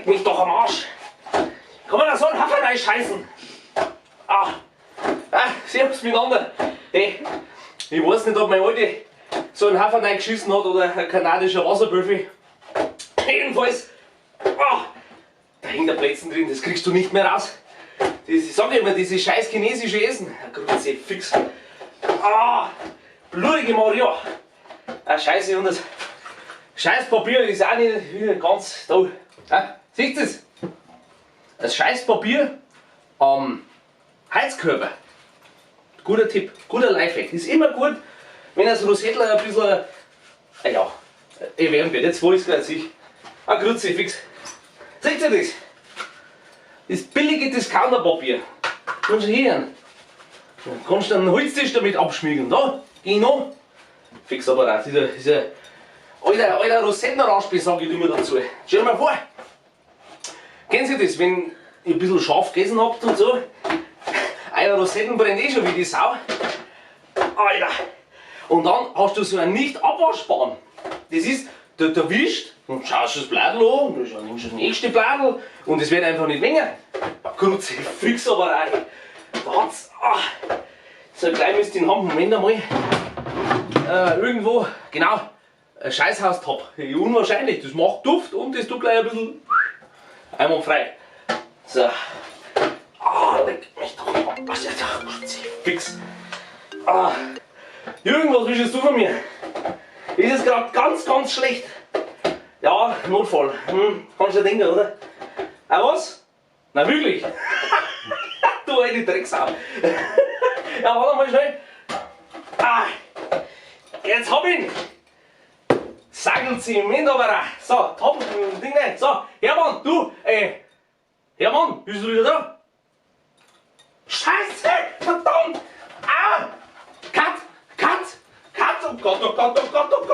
Leck mich doch am Arsch. Kann man da so einen Hafer reinscheißen? Ah, ah, servus miteinander. Hey, ich weiß nicht, ob mein Alte so einen Hafer reingeschissen hat oder ein kanadischer Wasserbüffel. Jedenfalls, ah, da hängt der Plätzen drin, das kriegst du nicht mehr raus. Das, ich sag immer, dieses scheiß chinesische Essen. Kruzifix. Ah, blutige Maria. Ah, scheiße, und das scheiß Papier ist auch nicht ganz da. Ah, siehst du das? Das scheiß Papier am Heizkörper. Guter Tipp, guter Lifehack. Ist immer gut, wenn das Rosettler ein bisschen, ja, erwärmt wird. Jetzt wo ich es gleich sehe. Ah, Kruzifix. Seht ihr das? Das billige Discounterpapier. Kannst du hier. Dann kannst du einen Holztisch damit abschmiegen. Da, genau. Fix aber auch. Dieser, dieser alter, alter Rosettenraspi, sag ich immer dazu. Stell dir mal vor. Kennen Sie das, wenn ihr ein bisschen scharf gegessen habt und so? Euer Rosetten brennt eh schon wie die Sau. Alter. Und dann hast du so einen nicht abwaschbaren. Das ist, da wischt und schaust das Bladel an und dann nimmst du das nächste Bladel und es wird einfach nicht weniger. Kruzifix aber auch. Da hat's, ah, so gleich müsst ihr ihn haben. Moment einmal. Irgendwo, genau, ein Scheißhaustop. Unwahrscheinlich, das macht Duft und das tut gleich ein bisschen einwandfrei. So. Ah, leck mich doch. Kruzifix. Ah. Jürgen, was willst du von mir? Ist es gerade ganz, ganz schlecht. Ja, Notfall. Kannst du dir denken, oder? Ah, was? Na wirklich? Du alte Drecksau. Ja, warte mal schnell. Ah, jetzt hab ich ihn. Sagelzement aber auch. So, top, Ding rein. So, Hermann, du, Hermann, bist du wieder da? Scheiße, verdammt! Ah! Cut! Cut! Cut! Oh Gott, oh Gott, oh Gott, oh Gott!